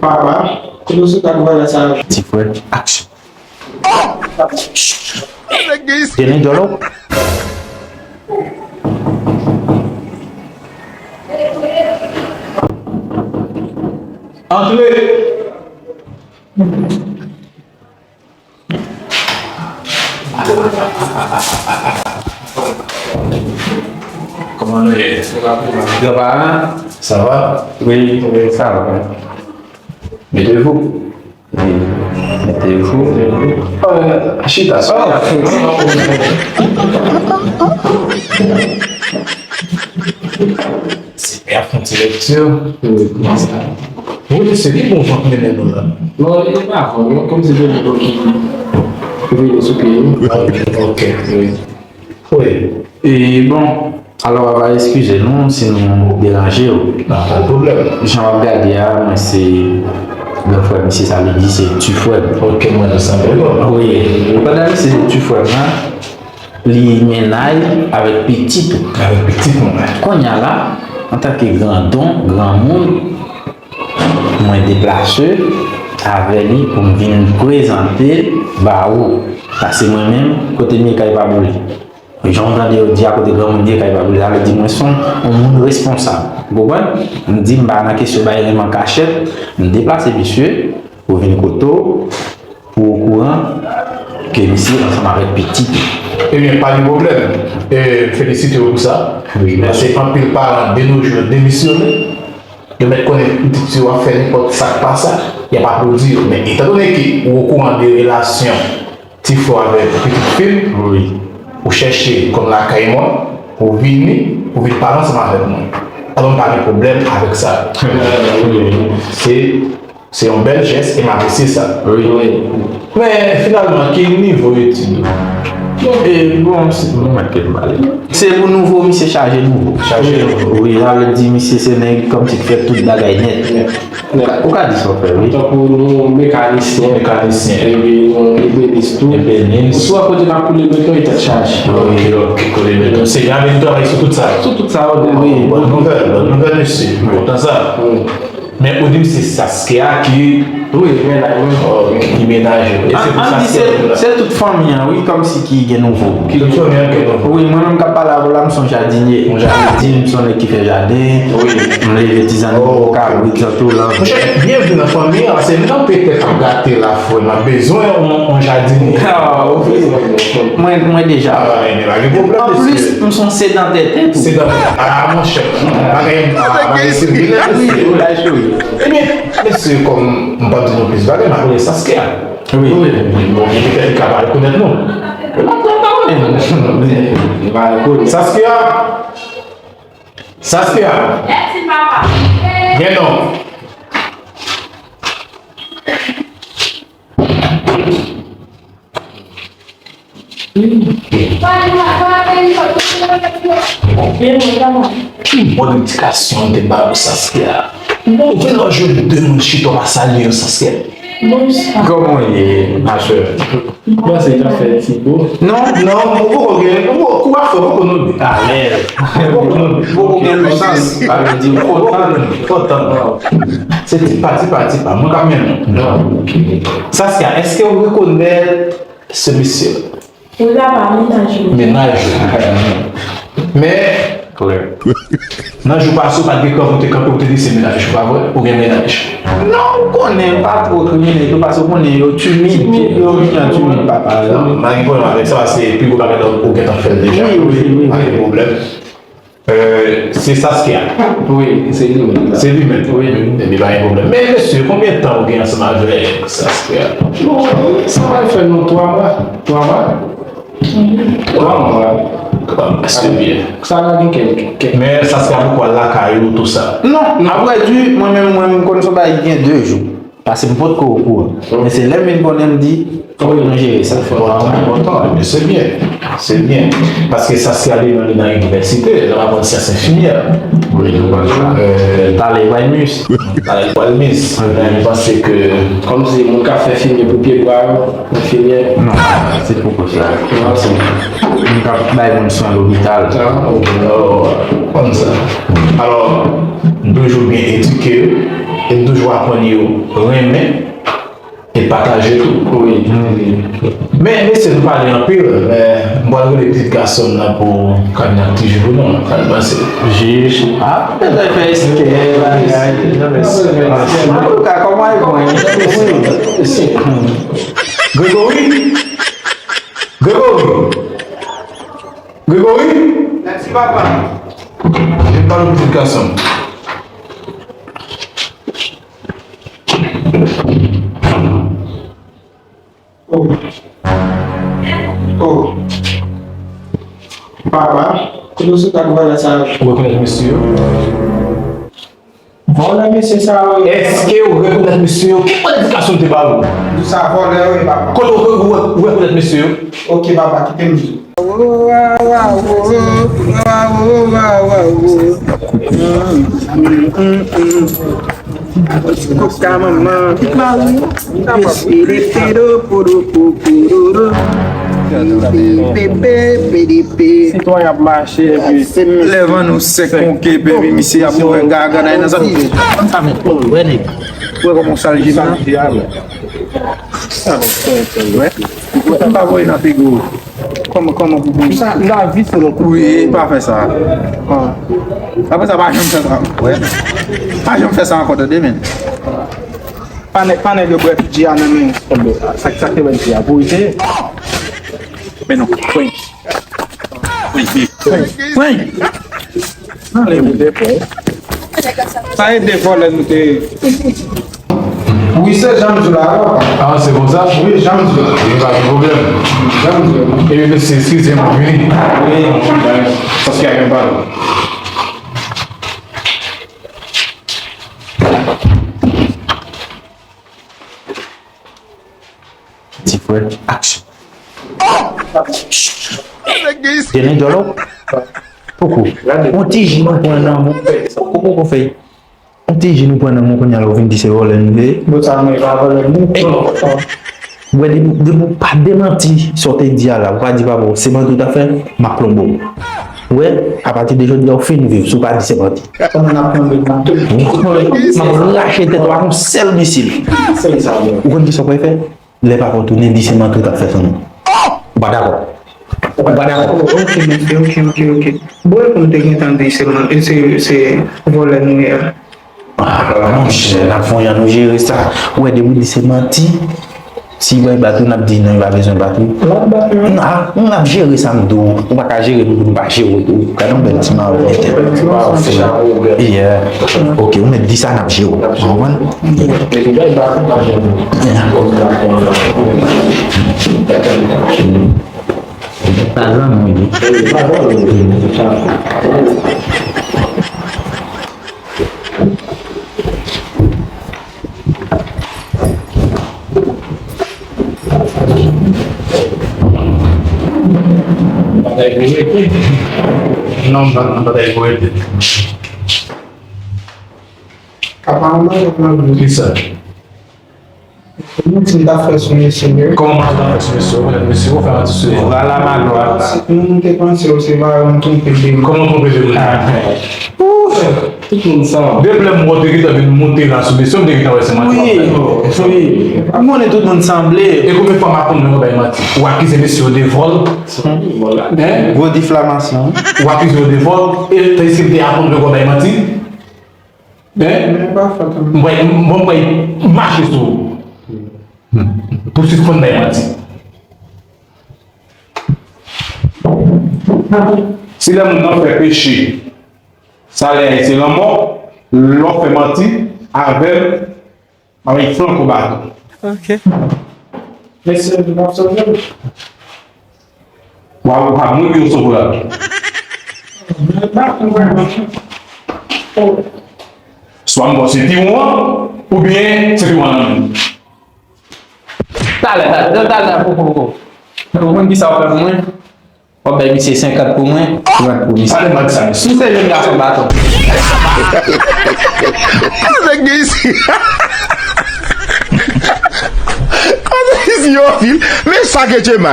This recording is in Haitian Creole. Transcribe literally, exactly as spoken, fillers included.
Papa, ki nou sou kat vwala sa yo? Ti frè, aksyon. Tene dolo. Antre. Kòman nou ye? Granparan? Sa va? Wi, wi, sa va. Mete vou. Wi, mete vou. Euh, chita, chita. Se y ap fè yon ti lekti. Wi, se ki bon jan k mennen nou la? Non, li pa bon, non, kòmsi se de moun ki vini sou pye nou. Ok, wi. Wi. E bon, alò, papa, eskize nou si nou deranje w. Non, pa de pwoblèm. Jan w ap gade a, mwen se gran frè misye, sa vle di se ti frè m. Ok, mwen nou sanble bon. Wi. Pandan misye se ti frè m nan, li mennaj avèk pitit ou. Avèk pitit mwen. Kounye a la, antanke grandon, granmoun, mwen deplase avè li pou m vin prezante l ba ou. Paske mwen menm, kote m ye kay pa boule. Jan w tande yo di a kote granmoun ye kay pa boule, sa vle di mwen se yon moun responsab. Ou konprann? M di m pa nan kesyon bay lèm an kachèt, m deplase misye pou vin kote w, pou w okouran ke misye ansanm avèk pitit ou. Ebyen, pa gen pwoblèm. E, m felisite w pou sa. Wi, mèsi. Paske anpil paran de nos jours demisyone. Yo mèt konnen pitit yo ap fè nenpòt sa k pa sa, y ap aplodi yo. Men etandone ke ou okouran de relasyon ti frè w avèk pitit fi l, wi, ou chèche konn lakay mwen, ou vini, ou vin pale ansanm avèk mwen. Alò, m pa gen pwoblèm avèk sa. Se, se yon bèl jès e m apresye sa. Wi. Men, finalman, ki nivo etid ou? Bon, e, bon, se, bon, mwen ke m pale. Se pou nouvo, misye chaje nouvo. Chaje nouvo. Wi, sa vle di misye se nèg kòmsi ki fè tout bagay nèt. Nèt. Ou ka di sa w fè, wi. Tankou nou mekanisyen. Mekanisyen. Epi nou ebenis tou. Ebenis. Sou a kote n ap koule beton, e tèt chaje. Ok, ok, koule beton. Se jan nou travay sou tout sa. Sou tout sa, wi. Bon, bòn nouvèl, bòn nouvèl, mesye. Kontan sa. Wi. Men ou di m se Saskia ki, wi, mennaj mwen. Oh, ki mennaj ou. E se pou Saskia se, se tout fanmi an, wi, kòmsi ki gen nouvo. Ki tout fanmi an gen nouvo. Wi, mwen menm k ap pale avè w la, m se yon jadinye. Yon jadinye, m se yon nèg ki fè jaden. Wi. M leve ti zanimo, kabrit, zantou, lan. Monchè, byenvini nan fanmi an, paske m nan petèt ap gate la, frè, m ap bezwen yon, yon jadinye. Ah, wi. Mwen, mwen deja. Ah, men pa gen pwoblèm, mesye. Anplis, m se yon sedantè tèt ou. Sedantè. Ah, monchè. Bagay, ah, bagay serye. Wi, bagay serye. Ebyen, mesye, kòm m p ap di nou plis bagay, m ap rele Saskia. Wi. Wi, bon, gen petèt li ka pa rekonèt nou. L ap pran pawòl. Li pa rekonèt. Saskia! Saskia! Gen non. Ki mòd edikasyon te ba ou, Saskia? Ou vin nan jwenn de moun chita, w pa salye yo, Saskia? Kòman w ye, ma chè? M panse w ta fè ti bo. Non, non, ou poko gen, ou poko, kou a fè, ou poko nonbe. Alèz. Ou poko nonbe. Ou poko gen lisans. Sa vle di ou kontan. Kontan. Se ti pa, ti pa, ti pa. Mwen ka menm. Non. Saskia, èske ou rekonèt se mesye? Ou la pa mennaj ou. Mennaj ou. Men, klè. Nan jou pase, ou pa t gen kanpe, ou te kanpe, ou te di se mennaj ou, pa vre? Ou gen mennaj? Non, ou konnen, pa twò kriminèl, tou, paske ou konnen yo timid, yo vin an timid, papa. Non, m pa gen pwoblèm avèk sa, paske pi gwo bagay la, ou gentan fè l deja. Wi, wi, wi. Pa gen pwoblèm. Euh, se Saskia. Wi, se li menm. Se li menm. Wi. Epi pa gen pwoblèm. Men, mesye, konbyen tan ou gen ansanm avèk Saskia? Bon, sa va fè nou twa mwa. Twa mwa? Twa mwa. Bon, se byen. Sa va gen kèk, kèk. Men Saskia poko al lakay ou, tou sa? Non, non. Apre di, mwen menm, mwen, m konn se yon bagay ki gen de jou. Paske m potko okouran. Men se lè m vin konnen m di, fòk nou jere sa. Enpòtan, enpòtan. Ebyen, se byen. Se byen. Paske Saskia li menm li nan inivèsite, l ap aprann syans enfimyè. Wi, nou konn sa. Euh, talè l pral mis. Talè l pral mis. Mwen panse ke kòmsi moun k ap fè fimye pou pye bwa yo, enfimyè. Non, se poko sa. Non, se moun k ap bay moun swen lopital. Ah, ok. Oh, konn sa. Alò, m toujou byen edike yo, e m toujou Pou aprann yo renmen e pataje tou. Wi. Men, mesye, nou pale anpil, men m pral rele pitit gason m nan pou Kadnak ti jou pou nou. Sa l panse? Jij. Ah, bezwen fè eskè, bagay. Antouka, kòman e bon? Gregory? Gregory? Gregory? Mèsi, papa. Vin pale pitit gason m. Oh. Oh. Papa, kote w sot ak vòlè sa yo? Ou rekonèt mesye yo? Vòlè mesye sa yo ye. Èske w rekonèt mesye yo? Ki kalifikasion m te ba ou? Di sa vòlè yo ye, papa. Kote w, ou, ou rekonèt mesye yo? Ok, papa, kite m di. Koka manman. Sitwayen ap mache epi lèv an nou sèk konke epi misye ap mouri gaga nan zòn. Wè kòman sal jina. Wè. Wè, m pa voye nan figi w. Kòman, kòman pou pou sa, lavi se lòt. Wi, pa fè sa. Ah. Apre sa, pa janm fè sa. Wè. Pa janm fè sa ankò, tande, men. Pa nèg, pa nèg yo bwè Fiji a nan men. Sa, sa te wè Fiji a pou ite. Men non, wi. Wi, wi. Wi. Nan lè nou te fè. Sa e de vòlè nou te. Wi, se jan m di w la, papa. Ah, se konsa? Wi, jan m di w la. Gen pa gen pwoblèm. Jan m di w la. Ebyen, mesye, eskize m, m vini. Wi. Paske a gen pale. Ti frè, action. Tene dolo. Poko. On ti ji nou pran nan men w. Poko, poko fè. On ti ji nou pran nan men w, kounye a la ou vin di se vòlè nou ye. Bon, sa mwen pa vòlè nou. Wè, depi, depi w pa demanti sa w te di a la, ou pa di papa w se manti w t ap fè, m ap plonbo w. Wè, apati de jodi a ou fin viv, si w pa di se manti. Kòman n ap plonbo w la? M ap rache tèt ou ak yon sèl misil. Ou konn kisa w pral fè? Lè papa w tounen, di se manti w t ap fè sou nou. Ou pa dakò? Ou pa dakò? Oh, ok, mesye, ok, ok, ok. Bon, epi m te gentan di se man-, se, se vòlè nou ye a. Ah, monchè, n ap fè yon jan nou jere sa. Ou wè, depi w di se manti, si w bay bat ou, n ap di non, li pa bezwen bat ou. L ap bat mwen. N a, n ap jere sa, m di w. Ou pa ka jere nou pou nou pa jere w tou. Gade yon bèl ti mawon mete. Yeah. Ok, ou mèt di sa, n ap jere w. Ou konprann? Yeah. Pa granmoun li. Bagay pou rete. Non, non, bagay pou rete. Apa, kisa? Manti m t ap fè sou mesye yo. Kòman manti w t ap fè sou mesye yo? Ou konnen mesye yo fè manti sou yo. Vwala, malwa. Mwen, mwen te panse w se pa yon twonpe de mwen. Kòman twonpe de mwen? Ah. Ouf! Tout moun sanble. Depi lè m wè w te gentan vin moute la sou mesye, m te gentan wè se manti w ap fè. Wi, wi. M konnen tout moun sanble. E konbyen fwa m aprann nou bay manti? Ou akize mesye yo de vòl. Hein? Gwo diflamasyon. Ou akize yo de vòl. E tandiske m te aprann nou bay manti. Men, men pa fòt an. M bay, m, bon, m bay mache sou ou. Pou sispann bay manti. Si lè moun nan fè peche, salè a se lanmò, lè w fè manti avè m, m ap flanke w baton. Ok. Mesye, nou ap sove m. Wa, ou pa moun yo sou la. Swa m bò se tiwon an, oubyen se tiwon an nan men m. Talè, talè, talè, talè, poko, poko. Ou konn kisa w fè pou mwen? W ap bay misye senkant pou mwen, trant pou misye. Pale m ak sa, mesye. Si se jèn gason baton. Nèg gen isi. Kote isi yo anpil? Men sa ke Djema.